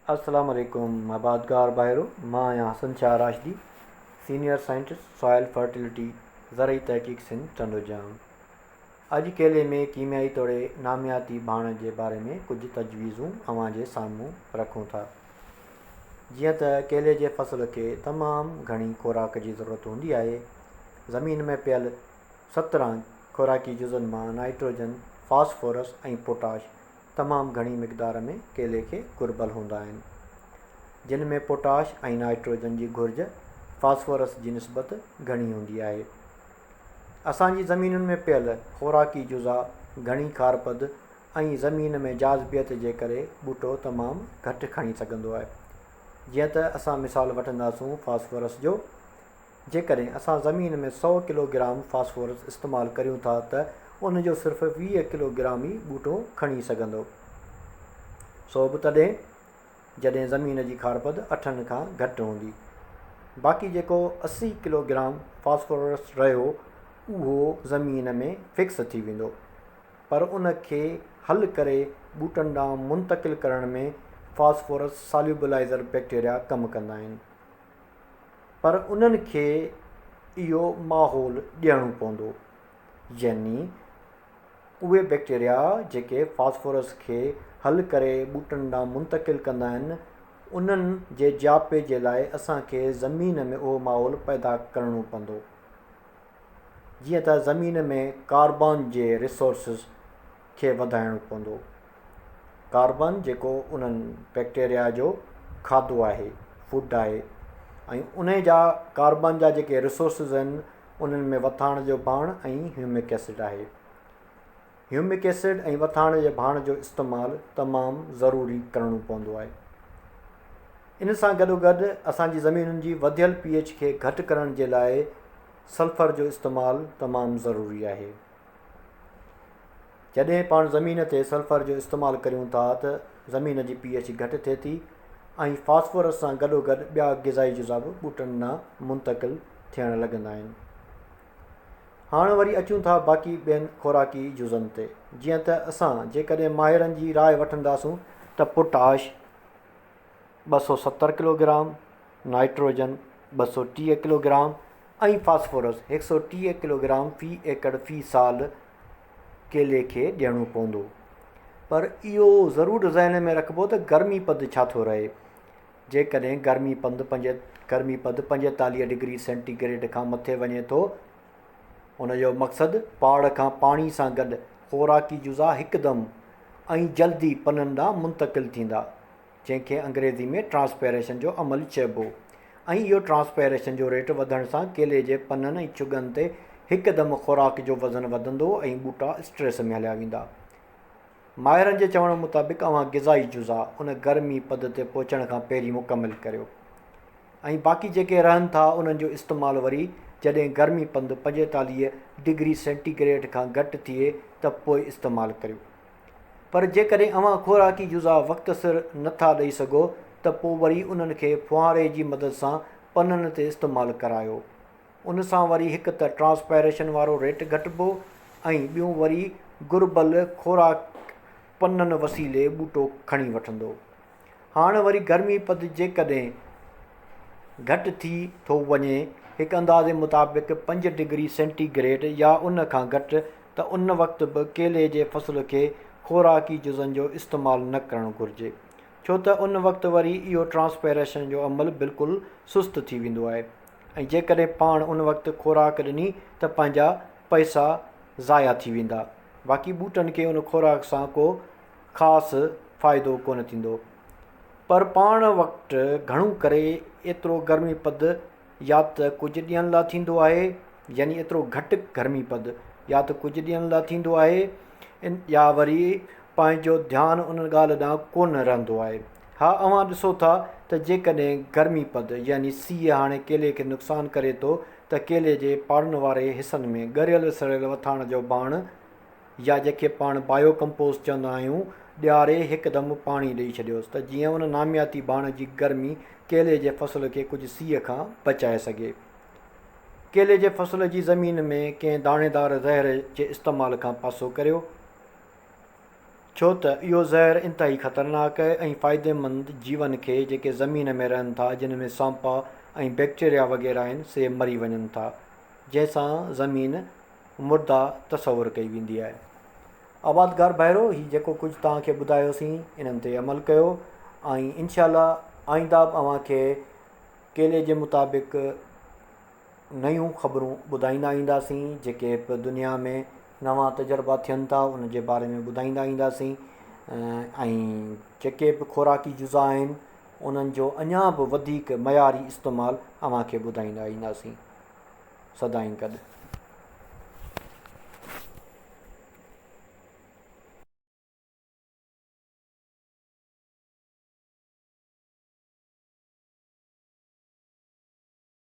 السلام عليڪم آبادگار ڀائرو مان آهيان Hassan Shah Rashdi senior scientist soil fertility زرعي تحقيق سنڌ ٽنڊوڄام اڄ ڪيلي ۾ ڪيميائي توڙي نامياتي ڀاڻ جي باري ۾ ڪجهه تجويزون اوهان جي سامهون رکون ٿا جيئن ته ڪيلي جي فصل کي تمام گهڻي خوراڪ جي ضرورت هوندي آهي زمين ۾ پيل 17 خوراڪي جزن مان نائٽروجن فاسفورس ۽ پوٽاش تمام گهڻي مقدار ۾ ڪيلي کي گهربل هوندا آهن، جن ۾ پوٽاش ۽ نائٽروجن جي گهرج فاسفورس جي نسبت گهڻي هوندي آهي. اسان جي زمينن ۾ پيل خوراڪي جزا گهڻي کارپد ۽ زمين ۾ جاذبيت جي ڪري ٻوٽو تمام گهٽ کڻي سگهندو آهي. جيئن ته اسان مثال وٺنداسون فاسفورس جو. جيڪڏهن اسان زمين ۾ سئو ڪلو گرام فاسفورس استعمال ڪريون ٿا ته ان جو صرف 20 ڪلو گرام ئي ٻوٽو کڻي سگهندو. سو به تڏهن جڏهن زمين جي کارپد اٺن کان گهٽ هوندي. باقي جيڪو 80 ڪلو گرام فاسفورس رهيو اهو زمين ۾ فڪس ٿي ويندو پر ان کي حل ڪري ٻوٽن ڏانهن منتقل ڪرڻ ۾ فاسفورس ساليوبلائيزر بيڪٽيريا ڪم ڪندا آهن. پر انهن کي اهو ماحول ڏيڻو پوندو يعني اهي بيڪٽيريا جيڪي فاسفورس کي حل ڪري ٻوٽن ڏانهن منتقل ڪندا آهن انهن جي جياپي جي لاء اسان کي زمين ۾ اهو ماحول پيدا ڪرڻو پوندو جيئن ته زمين ۾ ڪاربان جي ريسورسز کي وڌائڻو پوندو. ڪاربن جيڪو انهن بيڪٽيريا جو کاڌو آهي، فوڊ آهي ۽ انهي جا ڪاربن جا جيڪي ريسورسز آهن انهن ۾ وٿاڻ جو ڀاڻ ۽ هيومڪ ايسڊ آهي. هيومڪ ايسڊ ۽ وٿاڻ جي ڀاڻ جو استعمال تمام ضروري ڪرڻو پوندو آهي. ان سان گڏوگڏ اسان جي زمينن جي وڌيل پي ايڇ کي گهٽ ڪرڻ جي لاء سلفر جو استعمال تمام ضروري آهي. جڏهن پاڻ زمين تي سلفر جو استعمال ڪريون ٿا ته زمين جي پي ايڇ گهٽ ٿئي ٿي ۽ فاسفورس سان گڏوگڏ ٻيا غذائي جزا به ٻوٽن ڏانهن منتقل ٿيڻ لڳندا آهن. هاڻ وري اچون ٿا باقي ٻين خوراڪي جزن تي. جيئن ته اسان جيڪڏهن ماهرن جي راء وٺنداسون ته potash 270 kilogram, nitrogen 230 kilogram ۽ phosphorus 130 kilogram في ايڪڙ في سال ڪيلي کي ڏيڻو پوندو. پر اهو ضرور ذهن ۾ رکبو ته گرمي پد ڇا ٿو رهي. جيڪڏهن گرمي پد گرمي پد 45 ڊگري سينٽي گريڊ کان مٿي وڃي ٿو ان جو مقصد پاڙ کان پاڻي سان گڏ خوراڪي جزا هڪدم ۽ جلدي پنن ڏانهن منتقل ٿيندا. جنهن کي انگريزي ۾ ٽرانسپيريشن جو عمل چئبو ۽ اهو ٽرانسپيريشن جو ريٽ وڌڻ سان ڪيلي جي پنن ۽ ڇڳن تي هڪدم خوراڪ جو وزن وڌندو ۽ ٻوٽا اسٽريس ۾ هليا ويندا. ماهرن جي چوڻ مطابق اوهان غذائي جزا ان گرمي پد تي پهچڻ کان پهرين مڪمل ڪريو ۽ باقي جيڪي رهن ٿا انهن جو استعمال وري جڏهن گرمي پد 45 ڊگري سينٽي گريڊ کان گهٽ ٿئي ته پوء استعمال ڪريو. پر جيڪڏهن اوهان خوراڪي جزا وقت سر نه ٿا ڏئي سگهو ته پوء وري انهن کي ڦوهاري جي مدد سان پنن تي استعمال ڪرايو. ان سان وري هڪ ته ٽرانسپائريشن وارو ريٽ گهٽبو ۽ ٻيون وري گهربل خوراڪ پنن وسيلي ٻوٽو کڻي وٺندو. هاڻ وري گرمي پد جيڪڏهن گهٽ ٿي ٿو وڃي هڪ اندازي مطابق پنج ڊگري سينٽي گريڊ يا ان کان گهٽ ته ان وقت به ڪيلي جي فصل کي خوراڪي جزن جو استعمال نه ڪرڻ گهرجي ڇو ته ان وقت وري اهو ٽرانسپيريشن جو عمل بلڪل سست ٿي ويندو آهي ۽ جيڪڏهن پاڻ ان وقت خوراڪ ڏني ته پنهنجا پئسا ضايع ٿي ويندا باقي ٻوٽن کي ان خوراڪ سان ڪو خاص فائدو ڪونه ٿيندو. پر پاڻ وٽ گهڻو ڪري ايترو گرمي پد يا ته ڪجهه ڏينهن لاء ٿيندو آهي يعني ايترو گهٽ گرمي پد يا ته ڪجهه ڏينهن لاء ٿيندو آهي يا وري پنهنجو ڌيان ان ڳالهه ڏانهن ڪونه رهندو آهي. ها اوهان ڏسو ٿا ته جيڪڏهن گرمي پد يعني سيء هاڻي ڪيلي کي نقصان ڪري ٿو ته ڪيلي جي پاڙن واري حصن ۾ ڳريل سڙيل وٿاڻ جو ڀاڻ يا جنهن کي پاڻ بايو ڪمپوسٽ چوندا آهيون، ڏياري هڪدم پاڻي ڏئي ڇڏيوس ته جيئن ان نامياتي ڀاڻ جي گرمي ڪيلي جي فصل کي ڪجهه سيء کان بچائي سگهي. ڪيلي جي فصل جي زمين ۾ ڪنهن داڻيدار زهر جي استعمال کان پاسو ڪريو. ڇو ته اهو زهر انتهائي خطرناڪ آهي ۽ فائديمند جيون کي جيڪي زمين ۾ رهن ٿا جن ۾ سانپا ۽ بيڪٽيريا وغيره آهن سي مري وڃن ٿا جنهن سان زمين مرده تصور ڪئي ويندي آهي. آبادگار ڀائرو هي جيڪو ڪجهه توهان کي ٻڌايوسين انهن تي عمل ڪيو ۽ انشاء الله آئنده به اوهان کي ڪيلي جي مطابق نيون خبرون ٻڌائيندا اينداسين جيڪي به دنيا ۾ نوان تجربا ٿين ٿا ان جي باري ۾ ٻڌائيندا اينداسين ۽ جيڪي به خوراڪي جزا آهن انهن جو اڃا به وڌيڪ معياري استعمال اوهان کي ٻڌائيندا اينداسين سدائين گڏ.